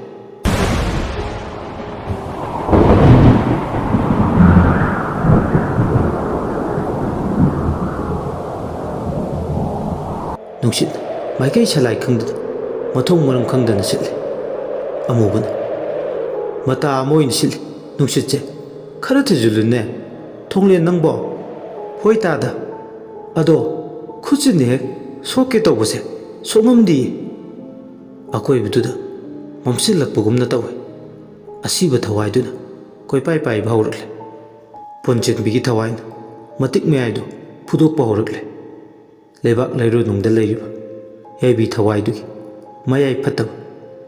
ꯅꯨꯡꯁꯤꯠ ꯃꯥꯏꯀꯩ ꯁꯂꯥꯏ ꯈꯪꯗꯅ, ꯃꯊꯣꯡ ꯃꯔꯝ ꯈꯪꯗꯅ ꯁꯤꯠꯂꯤ꯫ ꯑꯃꯨꯕꯅ ꯃꯇꯥ ꯑꯃ ꯑꯣꯏꯅ ꯁꯤꯠꯂꯤ꯫ "ꯅꯨꯡꯁꯤꯠꯁꯦ ꯈꯔ ꯊꯨꯖꯤꯜꯂꯨꯅꯦ, ꯊꯣꯡꯂꯦꯟ ꯅꯪꯕꯣ!" "ꯍꯣꯏ ꯇꯥꯗ꯫ ꯑꯗꯣ ꯈꯨꯠꯁꯤꯅ ꯍꯦꯛ ꯁꯣꯛꯀꯦ ꯇꯧꯕꯁꯦ ꯁꯣꯛꯉꯝꯗꯤꯌꯦ꯫" ꯑꯀꯣꯏꯕꯗꯨꯗ ꯃꯝꯁꯤꯜꯂꯛꯄꯒꯨꯝꯅ ꯇꯧꯏ꯫ ꯑꯁꯤꯕ ꯊꯋꯥꯏꯗꯨꯅ ꯀꯣꯏꯄꯥꯏ ꯄꯥꯏꯕ ꯍꯧꯔꯛꯂꯦ꯫ ꯄꯣꯟꯆꯦꯟꯕꯤꯒꯤ ꯊꯋꯥꯏꯅ ꯃꯇꯤꯛ ꯃꯌꯥꯏꯗꯨ ꯐꯨꯗꯣꯛꯄ ꯍꯧꯔꯛꯂꯦ꯫ ꯂꯩꯕꯥꯛ ꯂꯩꯔꯣꯟꯅꯨꯡꯗ ꯂꯩꯔꯤꯕ ꯌꯥꯏꯕꯤ ꯊꯋꯥꯏꯗꯨꯒꯤ ꯃꯌꯥꯏ ꯐꯠꯇꯕ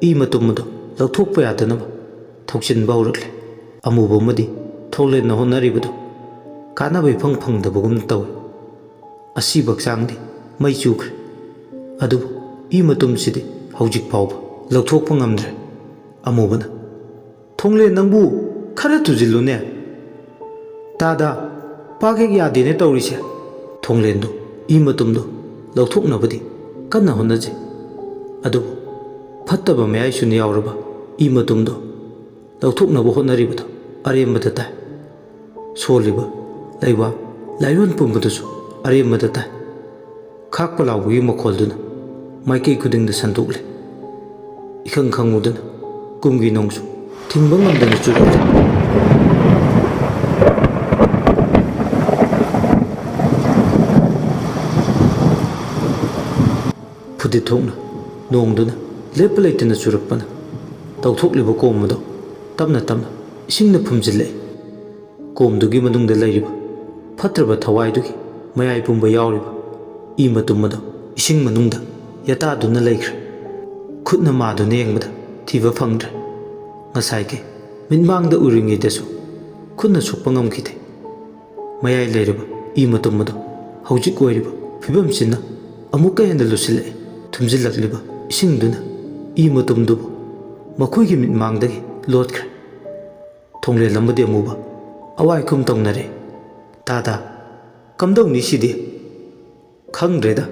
ꯏ ꯃꯇꯨꯝ ꯑꯗꯨ ꯂꯧꯊꯣꯛꯄ ꯌꯥꯗꯅꯕ ꯊꯧꯖꯤꯟꯕ ꯍꯧꯔꯛꯂꯦ꯫ ꯑꯃꯨꯕ ꯑꯃꯗꯤ ꯊꯣꯡꯂꯦꯟꯅ ꯍꯣꯠꯅꯔꯤꯕꯗꯨ ꯀꯥꯟꯅꯕ ꯏꯐꯪ ꯐꯪꯗꯕꯒꯨꯝꯅ ꯇꯧꯏ꯫ ꯑꯁꯤꯕ ꯍꯛꯆꯥꯡꯗꯤ ꯃꯩ ꯆꯨꯈ꯭ꯔꯦ꯫ ꯑꯗꯨꯕꯨ ꯏ ꯃꯇꯨꯝꯁꯤꯗꯤ ꯍꯧꯖꯤꯛ ꯐꯥꯎꯕ ꯂꯧꯊꯣꯛꯄ ꯉꯝꯗ꯭ꯔꯦ꯫ ꯑꯃꯨꯕꯅ, "ꯊꯣꯡꯂꯦꯟ ꯅꯪꯕꯨ ꯈꯔ ꯊꯨꯖꯤꯜꯂꯨꯅꯦ꯫ ꯇꯥꯗ, ꯄꯥꯛ ꯍꯦꯛ ꯌꯥꯗꯦꯅꯦ ꯇꯧꯔꯤꯁꯦ꯫" ꯊꯣꯡꯂꯦꯟꯗꯨ ꯏ ꯃꯇꯨꯝꯗꯨ ꯂꯧꯊꯣꯛꯅꯕꯗꯤ ꯀꯟꯅ ꯍꯣꯠꯅꯖꯩ꯫ ꯑꯗꯨꯕꯨ ꯐꯠꯇꯕ ꯃꯌꯥꯏꯁꯨꯅ ꯌꯥꯎꯔꯕ ꯏ ꯃꯇꯨꯝꯗꯨ ꯂꯧꯊꯣꯛꯅꯕ ꯍꯣꯠꯅꯔꯤꯕꯗꯨ ꯑꯔꯦꯝꯕꯗ ꯇꯥꯏ꯫ ꯁꯣꯜꯂꯤꯕ ꯂꯩꯕꯥꯛ ꯂꯥꯏꯔꯣꯟ ꯄꯨꯝꯕꯗꯨꯁꯨ ꯑꯔꯦꯝꯕꯗ ꯇꯥꯏ꯫ ꯈꯥꯛꯄ ꯂꯥꯎꯕꯒꯤ ꯃꯈꯣꯜꯗꯨꯅ ꯃꯥꯏꯀꯩ ꯈꯨꯗꯤꯡꯗ ꯁꯟꯗꯣꯛꯂꯦ꯫ ꯏꯈꯪ ꯈꯪꯍꯧꯗꯅ ꯀꯨꯝꯒꯤ ꯅꯣꯡꯁꯨ ꯊꯤꯡꯕ ꯉꯝꯗꯅ ꯆꯨꯔꯛꯂꯦ꯫ ꯐꯨꯗꯤꯠ ꯊꯣꯛꯅ ꯅꯣꯡꯗꯨꯅ ꯂꯦꯞꯄ ꯂꯩꯇꯅ ꯆꯨꯔꯛꯄꯅ ꯇꯧꯊꯣꯛꯂꯤꯕ ꯀꯣꯝ ꯑꯗꯨ ꯇꯞꯅ ꯇꯞꯅ ꯏꯁꯤꯡꯅ ꯐꯨꯝꯖꯤꯜꯂꯛꯏ꯫ ꯀꯣꯝꯗꯨꯒꯤ ꯃꯅꯨꯡꯗ ꯂꯩꯔꯤꯕ ꯐꯠꯇ꯭ꯔꯕ ꯊꯋꯥꯏꯗꯨꯒꯤ ꯃꯌꯥꯏ ꯄꯨꯝꯕ ꯌꯥꯎꯔꯤꯕ ꯏ ꯃꯇꯨꯝ ꯑꯗꯨ ꯏꯁꯤꯡ ꯃꯅꯨꯡꯗ ꯌꯥꯇꯥꯗꯨꯅ ꯂꯩꯈ꯭ꯔꯦ꯫ ꯈꯨꯠꯅ ꯃꯥꯗꯨꯅ ꯌꯦꯡꯕꯗ ꯊꯤꯕ ꯐꯪꯗ꯭ꯔꯦ꯫ ꯉꯁꯥꯏꯒꯤ ꯃꯤꯠꯃꯥꯡꯗ ꯎꯔꯤꯉꯩꯗꯁꯨ ꯈꯨꯠꯅ ꯁꯣꯛꯄ ꯉꯝꯈꯤꯗꯦ꯫ ꯃꯌꯥꯏ ꯂꯩꯔꯕ ꯏ ꯃꯇꯨꯝ ꯑꯗꯨ ꯍꯧꯖꯤꯛ ꯑꯣꯏꯔꯤꯕ ꯐꯤꯕꯝꯁꯤꯅ ꯑꯃꯨꯛꯀ ꯍꯦꯟꯅ ꯂꯨꯁꯤꯜꯂꯛꯏ꯫ ꯊꯨꯝꯖꯤꯜꯂꯛꯂꯤꯕ ꯏꯁꯤꯡꯗꯨꯅ ꯏ ꯃꯇꯨꯝꯗꯨꯕꯨ ꯃꯈꯣꯏꯒꯤ ꯃꯤꯠꯃꯥꯡꯗꯒꯤ ꯂꯣꯠꯈ꯭ꯔꯦ꯫ ꯊꯣꯡꯂꯦꯟ ꯑꯃꯗꯤ ꯑꯃꯨꯕ ꯑꯋꯥꯏ ꯈꯨꯝ ꯇꯧꯅꯔꯦ꯫ "ꯇꯥꯗ, ꯀꯝꯗꯧꯅꯤ ꯁꯤꯗꯤ? ꯈꯪꯗ꯭ꯔꯦꯗ,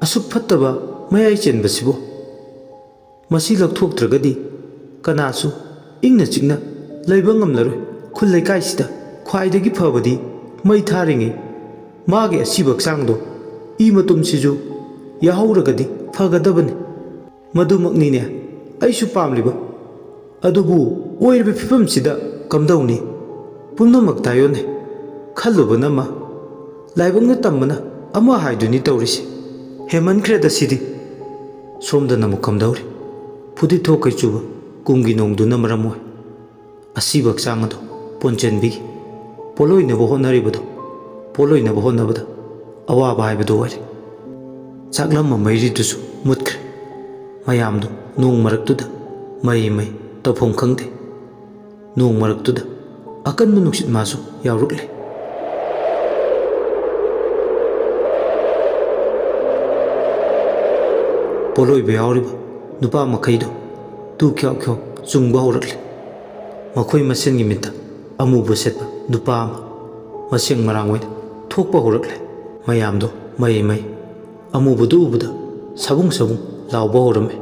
ꯑꯁꯨꯛ ꯐꯠꯇꯕ ꯃꯌꯥꯏ ꯆꯦꯟꯕꯁꯤꯕꯨ!" ꯃꯁꯤ ꯂꯧꯊꯣꯛꯇ꯭ꯔꯒꯗꯤ ꯀꯅꯥꯁꯨ ꯏꯪꯅ ꯆꯤꯛꯅ ꯂꯩꯕ ꯉꯝꯂꯔꯣꯏ꯫ ꯈꯨꯜ ꯂꯩꯀꯥꯏꯁꯤꯗ ꯈ꯭ꯋꯥꯏꯗꯒꯤ ꯐꯕꯗꯤ ꯃꯩ ꯊꯥꯔꯤꯉꯩ ꯃꯥꯒꯤ ꯑꯁꯤꯕ ꯍꯛꯆꯥꯡꯗꯣ ꯏ ꯃꯇꯨꯝꯁꯤꯁꯨ ꯌꯥꯍꯧꯔꯒꯗꯤ ꯐꯒꯗꯕꯅꯤ꯫ ꯃꯗꯨꯃꯛꯅꯤꯅꯦ ꯑꯩꯁꯨ ꯄꯥꯝꯂꯤꯕ꯫ ꯑꯗꯨꯕꯨ ꯑꯣꯏꯔꯤꯕ ꯐꯤꯕꯝꯁꯤꯗ ꯀꯝꯗꯧꯅꯤ? ꯄꯨꯝꯅꯃꯛ ꯇꯥꯏꯌꯣꯟꯅꯩ꯫ ꯈꯜꯂꯨꯕꯅ ꯑꯃ, ꯂꯥꯏꯕꯛꯅ ꯇꯝꯕꯅ ꯑꯃ ꯍꯥꯏꯗꯨꯅꯤ ꯇꯧꯔꯤꯁꯦ꯫ ꯍꯦꯟꯃꯟꯈ꯭ꯔꯦꯗ ꯁꯤꯗꯤ꯫ ꯁꯣꯝꯗꯅ ꯑꯃꯨꯛ ꯀꯝꯗꯧꯔꯤ? ꯐꯨꯗꯤꯠ ꯊꯣꯛꯈꯩ ꯆꯨꯕ ꯀꯨꯝꯒꯤ ꯅꯣꯡꯗꯨꯅ ꯃꯔꯝ ꯑꯣꯏ꯫ ꯑꯁꯤꯕ ꯍꯛꯆꯥꯡ ꯑꯗꯨ ꯄꯣꯟꯆꯦꯟꯕꯤꯒꯤ ꯄꯣꯠꯂꯣꯏꯅꯕ ꯍꯣꯠꯅꯔꯤꯕꯗꯨ, ꯄꯣꯠꯂꯣꯏꯅꯕ ꯍꯣꯠꯅꯕꯗ ꯑꯋꯥꯕ ꯍꯥꯏꯕꯗꯨ ꯑꯣꯏꯔꯦ꯫ ꯆꯥꯛꯂꯝꯕ ꯃꯩꯔꯤꯗꯨꯁꯨ ꯃꯨꯠꯈ꯭ꯔꯦ꯫ ꯃꯌꯥꯝꯗꯨ ꯅꯣꯡ ꯃꯔꯛꯇꯨꯗ ꯃꯩ ꯃꯩ ꯇꯧꯐꯝ ꯈꯪꯗꯦ꯫ ꯅꯣꯡ ꯃꯔꯛꯇꯨꯗ ꯑꯀꯟꯕ ꯅꯨꯡꯁꯤꯠ ꯃꯥꯁꯨ ꯌꯥꯎꯔꯛꯂꯦ꯫ ꯄꯣꯠꯂꯣꯏꯕ ꯌꯥꯎꯔꯤꯕ ꯅꯨꯄꯥ ꯃꯈꯩꯗꯨ ꯇꯨ ꯈ꯭ꯌꯥꯎ ꯈ꯭ꯌꯥꯎ ꯆꯨꯡꯕ ꯍꯧꯔꯛꯂꯦ꯫ ꯃꯈꯣꯏ ꯃꯁꯦꯟꯒꯤ ꯃꯤꯠꯇ ꯑꯃꯨꯕ ꯁꯦꯠꯄ ꯅꯨꯄꯥ ꯑꯃ ꯃꯁꯦꯡ ꯃꯔꯥꯡ ꯑꯣꯏꯅ ꯊꯣꯛꯄ ꯍꯧꯔꯛꯂꯦ꯫ ꯃꯌꯥꯝꯗꯣ ꯃꯩ ꯃꯩ꯫ ꯑꯃꯨꯕꯗꯨ ꯎꯕꯗ ꯁꯥꯕꯨꯡ ꯁꯥꯕꯨꯡ ꯂꯥꯎꯕ ꯍꯧꯔꯝꯃꯤ꯫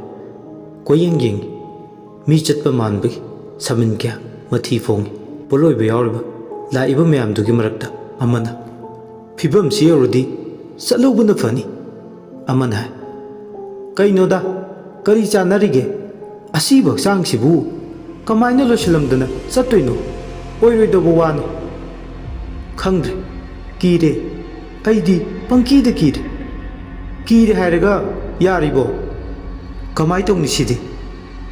ꯀꯣꯏꯌꯦꯡ ꯌꯦꯡꯉꯤ꯫ ꯃꯤ ꯆꯠꯄ ꯃꯥꯟꯕꯒꯤ ꯁꯃꯤꯟ ꯀꯌꯥ ꯃꯊꯤ ꯐꯣꯡꯉꯤ꯫ ꯄꯣꯠꯂꯣꯏꯕ ꯌꯥꯎꯔꯤꯕ ꯂꯥꯛꯏꯕ ꯃꯌꯥꯝꯗꯨꯒꯤ ꯃꯔꯛꯇ ꯑꯃꯅ, "ꯐꯤꯕꯝꯁꯤ ꯌꯧꯔꯗꯤ ꯆꯠꯍꯧꯕꯅ ꯐꯅꯤ," ꯑꯃꯅ ꯍꯥꯏ꯫ "ꯀꯩꯅꯣꯗ, ꯀꯔꯤ ꯆꯥꯟꯅꯔꯤꯒꯦ? ꯑꯁꯤꯕ ꯍꯛꯆꯥꯡꯁꯤꯕꯨ ꯀꯃꯥꯏꯅ ꯂꯣꯏꯁꯤꯜꯂꯝꯗꯅ ꯆꯠꯇꯣꯏꯅꯣ? ꯑꯣꯏꯔꯣꯏꯗꯧꯕ ꯋꯥꯅꯤ꯫" "ꯈꯪꯗ꯭ꯔꯦ, ꯀꯤꯔꯦ꯫ ꯑꯩꯗꯤ ꯄꯪꯀꯤꯗ ꯀꯤꯔꯦ꯫" "ꯀꯤꯔꯦ ꯍꯥꯏꯔꯒ ꯌꯥꯔꯤꯕꯣ? ꯀꯃꯥꯏ ꯇꯧꯅꯤ ꯁꯤꯗꯤ?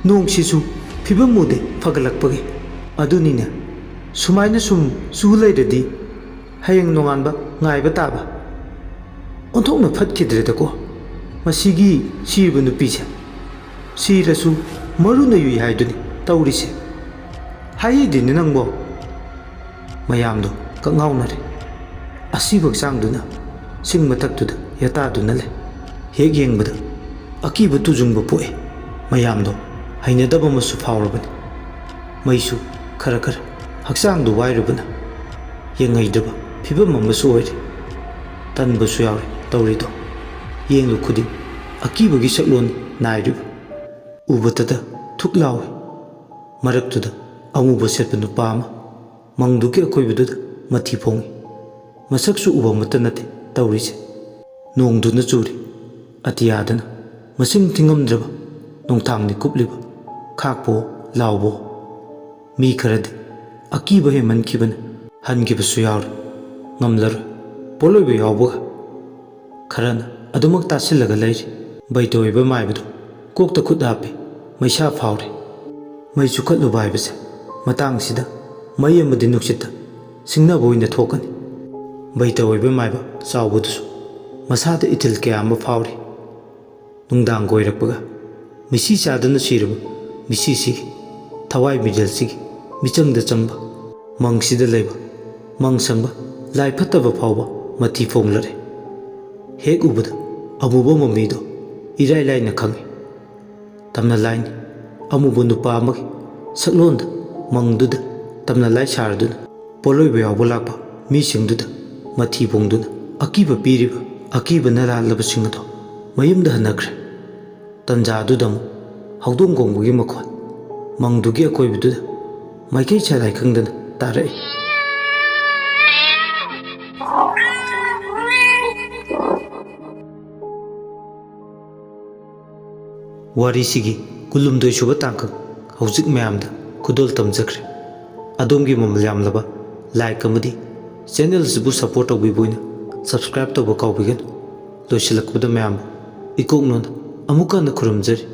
ꯅꯣꯡꯁꯤꯁꯨ ꯐꯤꯕꯝ ꯃꯨꯗꯦ ꯐꯒꯠꯂꯛꯄꯒꯤ꯫ ꯑꯗꯨꯅꯤꯅꯦ, ꯁꯨꯃꯥꯏꯅ ꯁꯨꯝ ꯆꯨ ꯂꯩꯔꯗꯤ ꯍꯌꯦꯡ ꯅꯣꯡꯉꯥꯟꯕ ꯉꯥꯏꯕ ꯇꯥꯕ꯫" ꯑꯣꯟꯊꯣꯛꯅ ꯐꯠꯈꯤꯗ꯭ꯔꯦꯗꯀꯣ ꯃꯁꯤꯒꯤ ꯁꯤꯔꯤꯕ ꯅꯨꯄꯤꯁꯦ꯫ ꯁꯤꯔꯁꯨ ꯃꯔꯨꯅ ꯌꯨꯏ ꯍꯥꯏꯗꯨꯅꯤ ꯇꯧꯔꯤꯁꯦ꯫ ꯍꯥꯏꯍꯩꯗꯦꯅꯦ ꯅꯪꯕꯣ꯫ ꯃꯌꯥꯝꯗꯣ ꯀꯛꯉꯥꯎꯅꯔꯦ꯫ ꯑꯁꯤꯕ ꯍꯛꯆꯥꯡꯗꯨꯅ ꯁꯤꯡ ꯃꯊꯛꯇꯨꯗ ꯌꯥꯇꯥꯗꯨꯅ ꯂꯩ꯫ ꯍꯦꯛ ꯌꯦꯡꯕꯗ ꯑꯀꯤꯕ ꯇꯨꯖꯨꯡꯕ ꯄꯣꯛꯏ꯫ ꯃꯌꯥꯝꯗꯣ ꯍꯩꯅꯗꯕ ꯑꯃꯁꯨ ꯐꯥꯎꯔꯕꯅꯤ꯫ ꯃꯩꯁꯨ ꯈꯔ ꯈꯔ ꯍꯛꯆꯥꯡꯗꯨ ꯋꯥꯏꯔꯨꯕꯅ ꯌꯦꯡꯍꯩꯗ꯭ꯔꯕ ꯐꯤꯕꯝ ꯑꯃꯁꯨ ꯑꯣꯏꯔꯦ꯫ ꯇꯟꯕꯁꯨ ꯌꯥꯎꯔꯦ ꯇꯧꯔꯤꯗꯣ꯫ ꯌꯦꯡꯂꯨ ꯈꯨꯗꯤꯡ ꯑꯀꯤꯕꯒꯤ ꯁꯛꯂꯣꯟ ꯅꯥꯏꯔꯤꯕ꯫ ꯎꯕꯗꯇ ꯊꯨꯛ ꯂꯥꯎꯏ꯫ ꯃꯔꯛꯇꯨꯗ ꯑꯃꯨꯕ ꯁꯦꯠꯄ ꯅꯨꯄꯥ ꯑꯃ ꯃꯪꯗꯨꯒꯤ ꯑꯀꯣꯏꯕꯗꯨꯗ ꯃꯊꯤ ꯐꯣꯡꯏ꯫ ꯃꯁꯛꯁꯨ ꯎꯕ ꯑꯃꯠꯇ ꯅꯠꯇꯦ ꯇꯧꯔꯤꯁꯦ꯫ ꯅꯣꯡꯗꯨꯅ ꯆꯨꯔꯤ꯫ ꯑꯇꯤꯌꯥꯗꯅ ꯃꯁꯤꯡ ꯊꯤꯉꯝꯗ꯭ꯔꯕ ꯅꯣꯡꯊꯥꯡꯅꯤ ꯀꯨꯞꯂꯤꯕ꯫ ꯈꯥꯛꯄꯣ ꯂꯥꯎꯕꯣ꯫ ꯃꯤ ꯈꯔꯗꯤ ꯑꯀꯤꯕ ꯍꯦꯟꯃꯟꯈꯤꯕꯅ ꯍꯟꯈꯤꯕꯁꯨ ꯌꯥꯎꯔꯦ꯫ ꯉꯝꯂꯔꯣꯏ꯫ ꯄꯣꯠꯂꯣꯏꯕ ꯌꯥꯎꯕꯒ ꯈꯔꯅ ꯑꯗꯨꯃꯛ ꯇꯥꯁꯤꯜꯂꯒ ꯂꯩꯔꯤ꯫ ꯕꯩꯇ ꯑꯣꯏꯕ ꯃꯥꯏꯕꯗꯨ ꯀꯣꯛꯇ ꯈꯨꯠ ꯍꯥꯞꯄꯤ꯫ ꯃꯩꯁꯥ ꯐꯥꯎꯔꯤ꯫ ꯃꯩ ꯆꯨꯈꯠꯂꯨꯕ ꯍꯥꯏꯕꯁꯦ ꯃꯇꯥꯡꯁꯤꯗ ꯃꯩ ꯑꯃꯗꯤ ꯅꯨꯡꯁꯤꯠꯇ ꯁꯤꯡꯅꯕ ꯑꯣꯏꯅ ꯊꯣꯛꯀꯅꯤ꯫ ꯕꯩꯇ ꯑꯣꯏꯕ ꯃꯥꯏꯕ ꯆꯥꯎꯕꯗꯨꯁꯨ ꯃꯁꯥꯗ ꯏꯊꯤꯜ ꯀꯌꯥ ꯑꯃ ꯐꯥꯎꯔꯤ꯫ ꯅꯨꯡꯗꯥꯡ ꯀꯣꯏꯔꯛꯄꯒ ꯃꯤꯁꯤ ꯆꯥꯗꯨꯅ ꯁꯤꯔꯕ ꯃꯤꯁꯤꯁꯤꯒꯤ ꯊꯋꯥꯏ ꯃꯤꯔꯦꯜꯁꯤꯒꯤ ꯃꯤꯆꯪꯗ ꯆꯪꯕ ꯃꯪꯁꯤꯗ ꯂꯩꯕ ꯃꯪ ꯁꯪꯕ ꯂꯥꯏ ꯐꯠꯇꯕ ꯐꯥꯎꯕ ꯃꯊꯤ ꯐꯣꯡꯂꯔꯦ꯫ ꯍꯦꯛ ꯎꯕꯗ ꯑꯃꯨꯕ ꯃꯃꯤꯗꯣ ꯏꯔꯥꯏ ꯂꯥꯏꯅ ꯈꯪꯏ꯫ ꯇꯝꯅ ꯂꯥꯏꯅꯤ꯫ ꯑꯃꯨꯕ ꯅꯨꯄꯥ ꯑꯃꯒꯤ ꯁꯛꯂꯣꯟꯗ ꯃꯪꯗꯨꯗ ꯇꯝꯅ ꯂꯥꯏ ꯁꯥꯔꯗꯨꯅ ꯄꯣꯠꯂꯣꯏꯕ ꯌꯥꯎꯕ ꯂꯥꯛꯄ ꯃꯤꯁꯤꯡꯗꯨꯗ ꯃꯊꯤ ꯐꯣꯡꯗꯨꯅ ꯑꯀꯤꯕ ꯄꯤꯔꯤꯕ ꯑꯀꯤꯕꯅ ꯂꯥꯜꯂꯕꯁꯤꯡ ꯑꯗꯣ ꯃꯌꯨꯝꯗ ꯍꯟꯅꯈ꯭ꯔꯦ꯫ ꯇꯟꯖꯥꯗꯨꯗ ꯑꯃꯨꯛ ꯍꯧꯗꯣꯡ ꯈꯣꯡꯕꯒꯤ ꯃꯈꯣꯟ ꯃꯪꯗꯨꯒꯤ ꯑꯀꯣꯏꯕꯗꯨꯗ ꯃꯥꯏꯀꯩ ꯁꯂꯥꯏ ꯈꯪꯗꯅ ꯇꯥꯔꯛꯏ꯫ ꯋꯥꯔꯤꯁꯤꯒꯤ ꯀꯨꯟꯍꯨꯝꯗꯣꯏ ꯁꯨꯕ ꯇꯥꯡꯀꯛ ꯍꯧꯖꯤꯛ ꯃꯌꯥꯝꯗ ꯈꯨꯗꯣꯜ ꯇꯝꯖꯈ꯭ꯔꯦ꯫ ꯑꯗꯣꯝꯒꯤ ꯃꯃꯜ ꯌꯥꯝꯂꯕ like ꯑꯃꯗꯤ channel ꯑꯁꯤꯕꯨ support ꯇꯧꯕꯤꯕ ꯑꯣꯏꯅ subscribe ꯇꯧꯕ ꯀꯥꯎꯕꯤꯒꯅꯨ꯫ ꯂꯣꯏꯁꯤꯜꯂꯛꯄꯗ ꯃꯌꯥꯝꯕꯨ ꯏꯀꯣꯛꯅꯣꯅ ꯑꯃꯨꯛꯀ ꯍꯟꯅ ꯈꯨꯔꯨꯝꯖꯔꯤ꯫